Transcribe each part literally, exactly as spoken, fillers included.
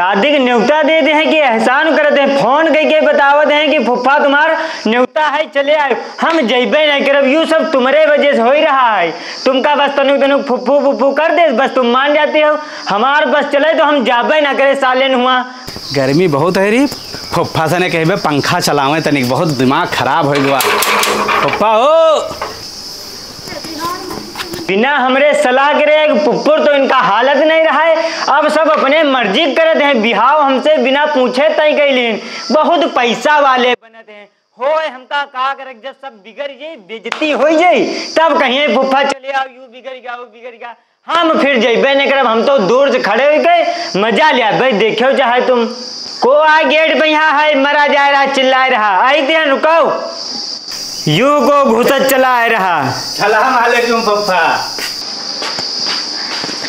शादी के न्योता दे दे हैं कि एहसान कर दे, फोन कइके बतावत हैं कि फुफ्फा तुम्हार न्योता है, चले आए। हम जइबे नहीं करब, यू सब तुम्हरे वजह से होइ रहा है। तुमका बस तनुक तनुक फुफ्फू फुफ्फू कर दे, बस तुम मान जाते हो। हमार बस चले तो हम जाबे ना करे, सालेन हुआ। गर्मी बहुत है री, फुफ्फा से ने कहबे पंखा चलावे तनिक, बहुत दिमाग खराब होइ गवा। फुफ्फा हो, बिना हमरे सलाह के रे फुफ्फुर तो इनका हालत नहीं रहा है। अब सब अपने मर्जी करत हैं, बिहाव हमसे बिना पूछे तय कैलीन। बहुत पैसा वाले बनत हैं। होए हमका का करे, जब सब बिगड़ जाई, बेइज्जती होइ जाई, तब कहिए फुफ्फा चले आओ, यू बिगड़ गया, वो बिगड़ गया। हम फिर जइबे नहीं करब, हम तो दूर से खड़े होइके मजा ले आबे। देखियो चाहे तुम, को आ गेट पे यहाँ है, मरा जाए रहा, चिल्लाए रहा, आई दिया रुकाओ। यू को घुसत चला आए रहा। सलाम अलैकुम फुफ्फा।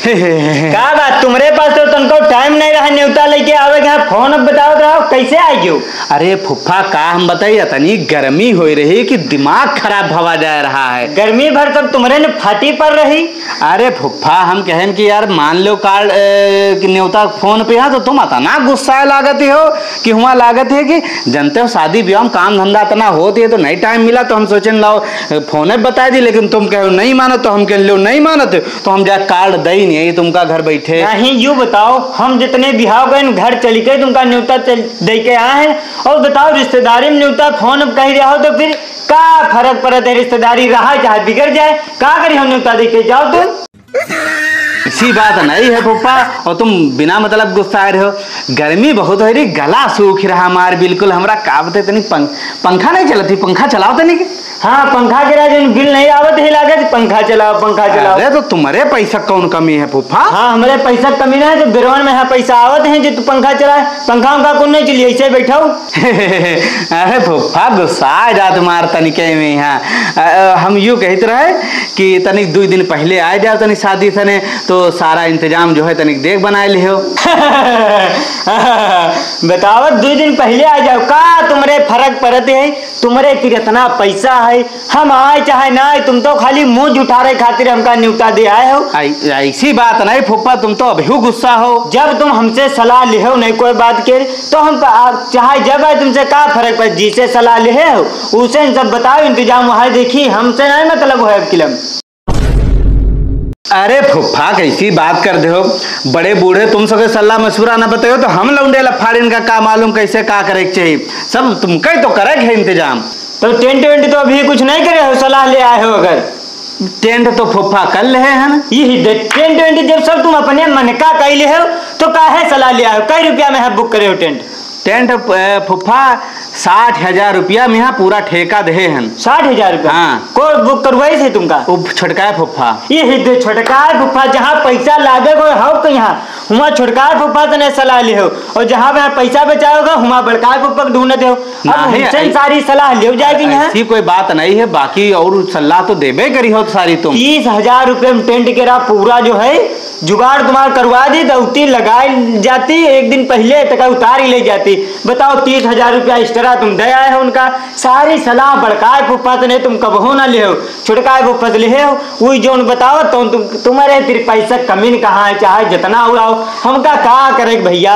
का बात, तुम्हरे पास तो तनको टाइम नहीं रहा न्योता लेके आवे के, फोन अब बतावत रहो, कैसे आ गयो? अरे फुफ्फा, का हम बताई, इतनी गर्मी होइ रही कि दिमाग खराब भवा जाए रहा है। गर्मी भर तब तुम्हरे ने फाटी पर रही। अरे फुफ्फा, हम कहन कि यार मान लो कार्ड, ए, कि न्योता फोन पे है तो तुम अतना गुस्साए लागत ही हो कि हुआ लागत है कि जनते हो शादी ब्याह में काम धंधा इतना होत है तो नहीं टाइम मिला, तो हम सोचेन लाओ, ए, फोने पे बताए दी, लेकिन तुम कहो नहीं मानो तो हम कह लो नहीं मानत हो, तो हम जा कार्ड दे ही नहीं तुमका घर बैठे। नहीं, यू बताओ, हम जितने बिहाव गए घर चली के तुमका न्योता चल, दे के आए हैं, और बताओ रिश्तेदारी में न्योता फोन पे कह रहा हो तो फिर का फर्क पड़त है, रिश्तेदारी रहा चाहे बिगड़ जाए, का करी हम न्योता दे के जाओ तुम। इसी बात नहीं है फुफ्फा, और तुम बिना मतलब गुस्सा रहे हो। गर्मी बहुत है री, गला सूख रहा हमार बिल्कुल। हमरा का बते तनी पंख-, पंखा नहीं चलती, पंखा चलाओ तनी के। हाँ, पंखा के राजन बिल नहीं आवत ही लागत, पंखा चलाओ, पंखा चलाओ। अरे तो तुम्हारे पैसा कौन कमी है फुफ्फा? हाँ, हमरे पैसा कमी ना है, तो बिरवन में यहाँ पैसा आवत है जो तू पंखा चलाए, पंखा उंखा कौन नहीं चलिए, ऐसे बैठाओ। अरे फुफ्फा, गुस्सा आ जात मार तनिके में यहाँ। अ, अ, हम यू कहित रहे कि तनिक दुई दिन पहिले आ जाओ तनिक शादी सने, तो सारा इंतजाम जो है तनिक देख बनाए लिहो। बतावत दुई दिन पहिले आ जाओ, का तुम्हरे फर्क पड़त है? तुम्हरे फिर इतना पैसा है, हम आए चाहे ना आए, तुम तो खाली मुंह जुठारे खातिर हमका न्योता दे आए हो। ऐ-, ऐसी बात नहीं फुफ्फा, तुम तो अभी गुस्सा हो। जब तुम हमसे सलाह लिहो नहीं कोई बात के, तो हम का, आप चाहे जब आए तुमसे का फर्क पड़े, जिसे सलाह लिहे हो उसे इन सब बताओ, इंतजाम वहाँ देखी, हमसे नहीं मतलब है अब किलम। अरे फुफ्फा, कैसी बात कर दे हो? बड़े बूढ़े तुम सबके सलाह मशवरा न बताओ तो हम लौंडे लफाड़िन का का मालूम कैसे का करे के चाहिए? सब तुमका ही तो करे के है इंतजाम। तो टेंट वेंट तो अभी कुछ नहीं करे हो, सलाह ले आए हो अगर? टेंट तो फुफ्फा कर ले हैं। यही दे, टेंट वेंट जब सब तुम अपने मन का कह ले हो तो काहे सलाह ले आए हो? कई रुपया में है बुक करे हो टेंट? टेंट, ए, फुफ्फा, साठ हजार रुपया में यहाँ पूरा ठेका दे हैं। साठ हजार रुपया? हाँ। कौन बुक करवाई थे तुमका? वो छोटका है फुफ्फा। यही दे छोटका है फुफ्फा, जहाँ पैसा लागे को हो के यहाँ, हुआ छोटका है फुफ्फा से नहीं सलाह ले हो, और जहाँ पे पैसा बचाओगे हुआ बड़का है फुफ्फा के ढूंढते हो। अब नहीं, हमसे ऐ- सारी सलाह ले जाएगी यहाँ। ऐसी कोई बात नहीं है, बाकी और सलाह तो देबे करी हो सारी तुम। तीस हजार रुपये में टेंट के रहा पूरा जो है जुगाड़ तुम्हार करवा दी, दौती लगाई जाती, एक दिन पहिले तक उतार ही ले जाती। बताओ, तीस हजार रुपया एक्स्ट्रा तुम दे आए हो उनका, सारी सलाह बड़काए फुफ्फा से नहीं तुम कबहो ना ले हो, छोटकाए फुफ्फा से ले हो। वही जौन बताओ तो तुम, तुम्हारे फिर पैसा कमी न कहाँ है, चाहे जितना उड़ाओ, हमका का करे भैया।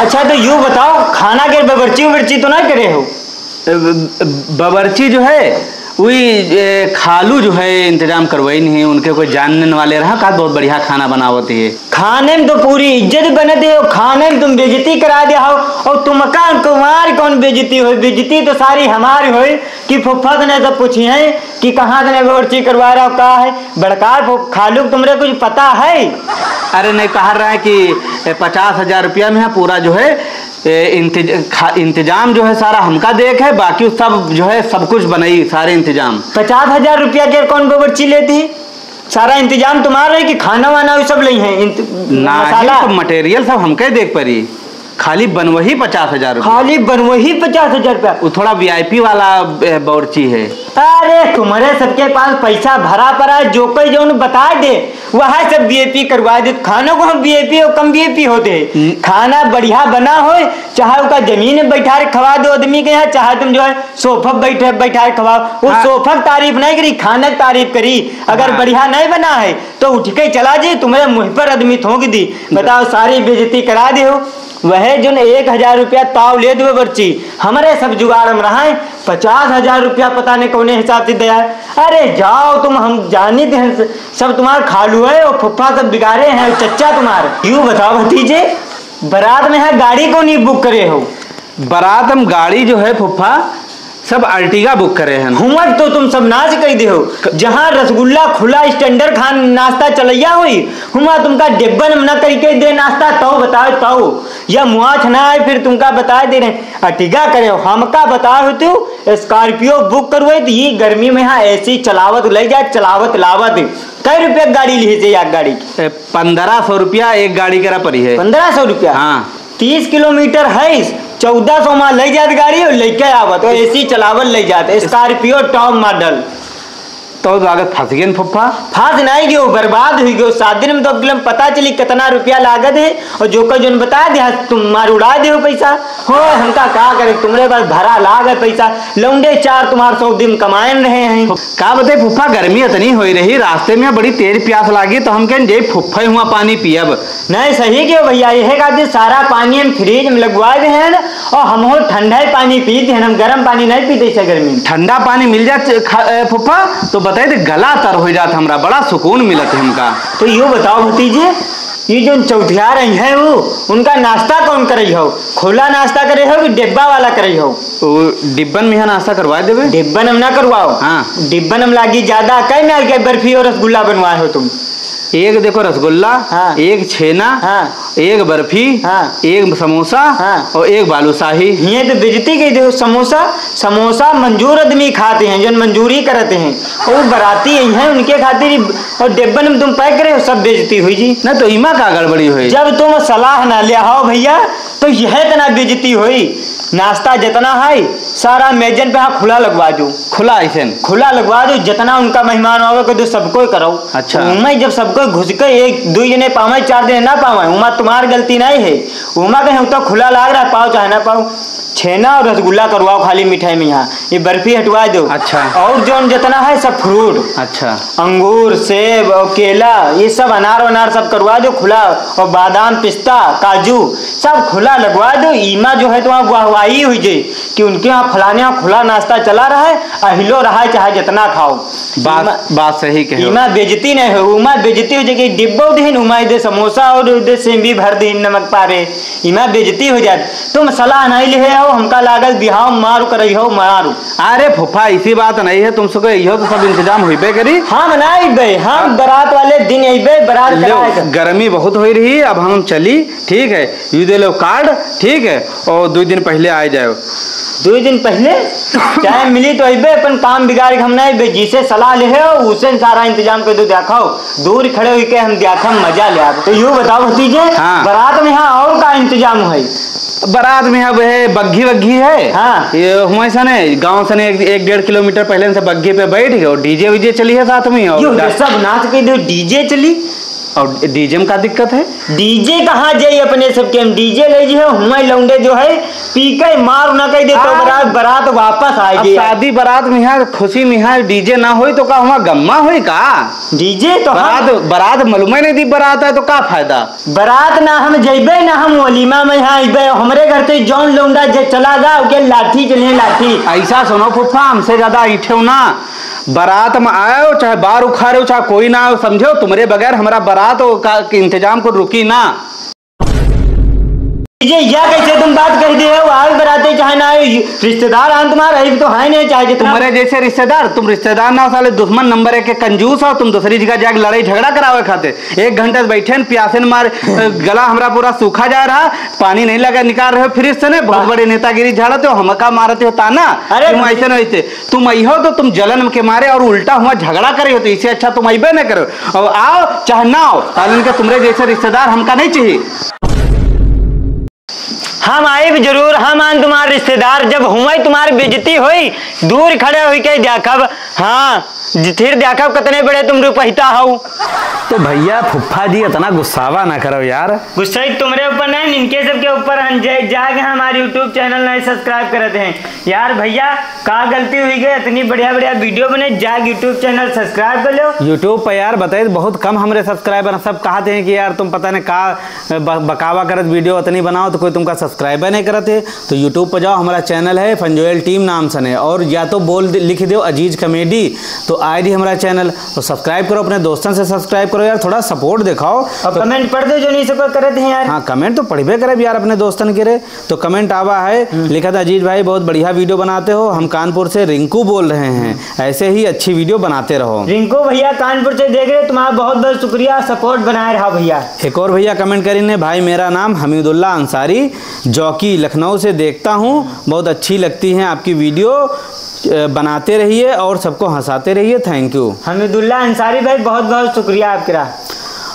अच्छा तो यू बताओ, खाना के बबरची उबरची तो ना करे हो? ब-, ब-, बावर्ची जो है, वही, ए, खालू जो है, इंतजाम करवाई नहीं, उनके कोई जानने वाले रहा का, बहुत बढ़िया खाना बनावत है। खाने में तो पूरी इज्जत बनत है, और खाने में तुम बेइज्जती करा दिया हो, और तुमका कुमार कौन बेइज्जती हो? बेइज्जती तो सारी हमारी होई कि फुफ्फा से नहीं सब पूछी है कि कहाँ से नहीं बावर्ची करवा रहा हो, का है? बड़का फु-, खालू तुमरे कुछ पता है? अरे नहीं, कहा रहा है कि, ए, पचास हजार रुपया में है पूरा जो है ए, इंतज-, खा-, इंतजाम जो है सारा हमका देख है, बाकी सब जो है सब कुछ बनाई, सारे इंतजाम। पचास हजार रुपया के कौन बावर्ची लेती? सारा इंतजाम तुम्हारा है कि खाना वाना वो सब लई है? इंत-, ना, मसाला? ये सब मटेरियल सब हमके देख पड़ी, खाली बनवही पचास हजार रुपया। खाली बनवही पचास हजार रुपया? वो थोड़ा वीआईपी वाला, ए, बावर्ची है। अरे, तुम्हरे सबके पास पैसा भरा पड़ा है, जो कोई जौन बताइ दे, वह सब VIP करवाइ दे। खाना को हम VIP और कम VIP होते हैं। हम्म। खाना बढ़िया बना होय, चाहे ओका जमीन में बैठाइ के खवाइ दो आदमी के यहाँ, चाहे तुम जो है सोफा बैठे, बैठाइ के खवाओ। वो हाँ। सोफा की तारीफ नहीं करी, खाना की तारीफ करी। अगर हाँ। बढ़िया नहीं बना है, तो उठ के चला जी, तुम्हरे मुँह पर आदमी थूक दी। बताओ, सारी बेइज्जती करा दे हो। वह जौन एक हजार रुपया ताव ले देवे बर्ची, हमरे सब जुगाड़ में रहा है, पचास हजार रुपया पता नहीं कौने हिसाब से दिया है। अरे जाओ तुम, हम जानी थे, सब तुम्हार खालू है और फुफ्फा सब बिगाड़े हैं, चच्चा तुम्हार। यूँ बताओ भतीजे, बारात में है गाड़ी कौन ही बुक करे हो? बारात हम गाड़ी जो है फुफ्फा, सब Ertiga बुक करे हैं। हुआं तो तुम सब नाश कइ दे हो। क- जहाँ रसगुल्ला खुला standard खान नाश्ता चलैया होई, हुआं तुमका डिब्बन में न कइ के दे नाश्ता, तौ बताओ तौ। या मुआछ ना आए, फिर तुमका बताइ दे रहे, Ertiga करे हो, हमका बताओ तू, Scorpio बुक करवाई, तो ये गर्मी में यहाँ AC चलावत ले जाए, चलावत लावत। कै रुपया गाड़ी लिहे से एक गाड़ी की? ए, पन्द्रह सौ रुपया एक गाड़ी करा पड़ी है। पन्द्रह सौ रुपया? हाँ। तीस किलोमीटर है, चौदह सौ मा लइ जात गाड़ी और लइके आवत, और AC चलावल लइ जात, Scorpio top model। तो लागत फंस गए न फुफ्फा। फंस नहीं गयो, बर्बाद हुई गयो। सात दिन में तो अब पता चली कितना रुपया लागत है, और जो का जोन बता दे, तुम मार उड़ा दे हो पैसा। हो, हमका का करे, तुम्हरे पास भरा लाग है पैसा, लौंडे चार तुम्हार सौ दिन कमाए न रहे हैं। का बताई फुफ्फा, गर्मी इतनी होई रही, रास्ते में बड़ी तेज प्यास लागी, तो हम कहें, "जय फुफ्फा हुआ पानी पियब।" नहीं, सही कहो भैया, यह खातिर सारा पानी हम फ्रिज में लगवा दे हैं और हम हो ठंडा ही पानी पीते हैं, हम गर्म पानी नहीं पीते इसे गर्मी में। ठंडा पानी मिल जात खा-, ए, फुफ्फा, तो बताई दे, गला तर हो जात हमरा, बड़ा सुकून मिलत है हमका। तो यो बताओ भतीजे, ये जो चौथिया रही है वो, उनका नाश्ता कौन करई हो? खुला नाश्ता करे हो कि डिब्बा वाला करई हो? वो डिब्बन में यहाँ नाश्ता करवा देबे। डिब्बन हम ना करवाओ। हाँ। डिब्बन हम लागी ज्यादा, कै में आके बर्फी और रसगुल्ला बनवाए हो तुम? एक देखो रसगुल्ला, हाँ। एक छेना, हाँ। एक बर्फी, हाँ। एक समोसा हाँ। और एक बालूशाही। ये तो बेइज्जती कइ दे हो। समोसा, समोसा मंजूर आदमी खाते हैं, जो मंजूरी करते हैं, और बराती यही है उनके खातिर ही। और डिब्बन में तुम पैक करे हो, सब बेइज्जती हुई जी। ना तो इमा का गड़बड़ी हुई? जब तुम सलाह ना ले हो भैया, तो यह इतना बेइज्जती हुई। नाश्ता जितना है, सारा मेजन पे हाँ खुला लगवा दो। खुला ऐसे न? खुला लगवा दो, जितना उनका मेहमान आवे, कह दो, सबको कराओ। अच्छा। उमा जब सबको घुस के एक, दो जने पावे, चार जने ना पावे, उमा तुम्हार गलती नहीं है। उमा कहे, "हम तो खुला लाग रहा है, पाओ चाहे ना पाओ।" छेना और रसगुल्ला करवाओ खाली मिठाई में यहाँ, ये बर्फी हटवा दो। अच्छा। और जौन जितना है, सब फ्रूट। अच्छा। अंगूर, सेब और केला, ये सब अनार वनार सब करवा दो खुला, और बादाम, पिस्ता, काजू, सब खुला लगवा दो। इमा जो है, तो वहाँ वाहवाही हुई जाए कि उनके यहाँ फलाने यहाँ खुला नाश्ता चला रहा है, अहिलो रहा है, चाहे जितना खाओ। बात, इमा, बात सही कहे हो। इमा बेइज्जती नहीं हो, उमा बेइज्जती हो जाए कि डिब्बो दीन, उमा इधर समोसा और उधर सेमी भर दीन नमक पारे, इमा बेइज्जती हो जात। तुम सलाह नहीं लिहे हो, हमका लागल बिहाव मारू करई हो, मारू। अरे फूफा, ऐसी बात नहीं है, तुम सबके इहो तो सब इंतजाम होइबे करी। हम ना अइबे, हम बारात वाले दिन अइबे, बारात लेव, कराए के। गर्मी बहुत होई रही, अब हम चली, ठीक है, यू दे लो कार्ड, ठीक है, और दो दिन पहले आ जाओ। दो दिन पहले? चाहे मिली तो अइबे, अपन काम बिगाड़ के हम ना अइबे, जिसे सलाह लिहे हो, उसे सारा इंतजाम कर दो, देखाओ। दूर खड़े होके हम देखम, मजा ले आवे। तो यूं बताओ भतीजे, हाँ। बारात में यहाँ और का इंतजाम है? बारात में अब है बग्घी वग्घी है। हाँ। ये हुआ ऐसा नहीं, गाँव से नहीं, एक, एक डेढ़ किलोमीटर पहले से बग्घी पे बैठ गए और DJ वीजे चली है साथ में और यूं डा- सब नाच के दो, DJ चली। और DJ में का दिक्कत है? DJ कहाँ जाई अपने सबके, हम DJ ले जी है, हुआ लौंडे जो है पी के मार ना कह दे तो आ, बारात, बारात वापस आ अब गई। शादी बारात में यहाँ, खुशी में यहाँ DJ ना होई तो का हुआ गम्मा होई का? DJ तो हम बारात, बारात मालूम ही नहीं दी बारात है तो का फायदा? बारात ना हम जइबे ना हम वलीमा में यहाँ अइबे। हमरे घर से जौन लौंडा जे चला गा, ओके लाठी चले लाठी। ऐसा सुनो फूफा, हमसे ज्यादा ऐठेव ना। बारात में आयो, चाहे बार उखाड़ो, चाहे कोई ना आयो, समझो, तुम्हरे बगैर हमारा बारात का इंतजाम को रुकी ना। ये, या कैसे तुम बात कह दे हो? आओ बराते चाहे ना आए, रिश्तेदार आन तुम्हारे, अभी तो है नहीं, चाहे जितना तुम्हारे जैसे रिश्तेदार, तुम रिश्तेदार ना हो, साले दुश्मन नंबर एक के कंजूस हो, तुम दूसरी जगह जाके लड़ाई झगड़ा करावे खाते। एक घंटे से बैठे न, प्यासे न मारे, गला हमरा पूरा सूखा जा रहा, पानी नहीं लगा, निकाल रहे हो फ्रिज से ने, बहुत बड़े नेतागिरी झाड़ते हो, हमका मारते हो ताना। अरे तुम ऐसे नहीं थे, तुम आई हो तो तुम जलन के मारे और उल्टा हुआ झगड़ा करे हो, तो इससे अच्छा तुम अइबे न करो। और आओ चाहे ना आओ, सालन के तुम्हरे जैसे रिश्तेदार हमका नहीं चाहिए। हम आए जरूर हम आन तुम्हार रिश्तेदार, जब हुआई तुम्हार बेइज्जती होई, दूर खड़े होई के देखब। हाँ, ज-, फिर देखब कितने बड़े तुम रुपहिता हऊ। तो भैया, फुफ्फा जी इतना गुस्सावा ना करो यार। गुस्सा ही तुम्हारे ऊपर नहीं, इनके सबके ऊपर हम जे-, जाके हमारे YouTube channel नहीं subscribe करते हैं। यार भैया, का गलती हुई गई? इतनी बढ़िया बढ़िया video बने, जाके YouTube channel subscribe कर लो। YouTube पे यार बताइए, बहुत कम हमरे subscriber हैं। सब कहते हैं कि यार तुम पता नहीं का ब-, बकावा करत video इतनी बनाओ तो कोई तुमका subscribe नहीं करत है। तो YouTube पर जाओ, हमारा channel है फंजोयल team नाम सने, और या तो बोल दे, लिख दो अजीज comedy, तो आए दी हमारा channel। तो subscribe करो, अपने दोस्तन से subscribe करो यार, थोड़ा support दिखाओ। और तो comment पढ़ दो जो नहीं सको करत हैं यार। हाँ, comment तो पढ़बे करे यार अपने दोस्तन के रे। तो comment आवा है, हम्म। लिखा था, "अजीज भाई, बहुत बढ़िया video बनाते हो, हम कानपुर से रिंकू बोल रहे हैं, ऐसे ही अच्छी video बनाते रहो।" रिंकू भैया कानपुर से देख रहे, तुम्हारा बहुत बहुत शुक्रिया, support बनाए रहा भैया। एक और भैया comment करीने, "भाई, मेरा नाम हमीदुल्ला अंसारी, जौकी, लखनऊ से देखता हूँ, बहुत अच्छी लगती हैं आपकी video, अ, बनाते रहिए और सबको हंसाते रहिए, thank you।" हमीदुल्ला अंसारी भाई, बहुत बहुत शुक्रिया आपका।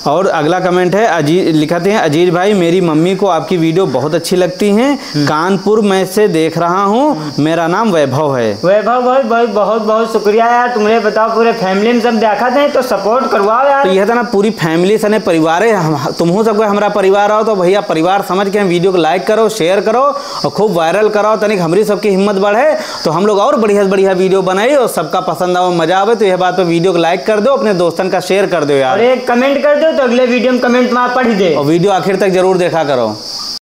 और अगला comment है, अजी-, लिखते हैं, "अजीज भाई, मेरी मम्मी को आपकी video बहुत अच्छी लगती हैं, हम्म। कानपुर में से देख रहा हूँ, हम्म। मेरा नाम वैभव है।" वैभव भाई, भाई, बहुत बहुत शुक्रिया यार, तुमरे बताओ पूरे family में सब देखत हैं तो support करवाओ यार। तो यह था ना, पूरी family सने परिवार है, हम, तुमहू सबको हमारा परिवार आओ तो भैया, परिवार समझ के हम video को like करो, share करो और खूब viral करो, तनिक हमरी सबकी हिम्मत बढ़े, तो हम लोग और बढ़िया से बढ़िया video बनाई और सबका पसंद आवे, मजा आवे। तो यह बात पे video को like कर दो, अपने दोस्तन का share कर दो यार। और एक comment कर दो तो अगले video में comment में आप पढ़ दे। और video आखिर तक जरूर देखा करो।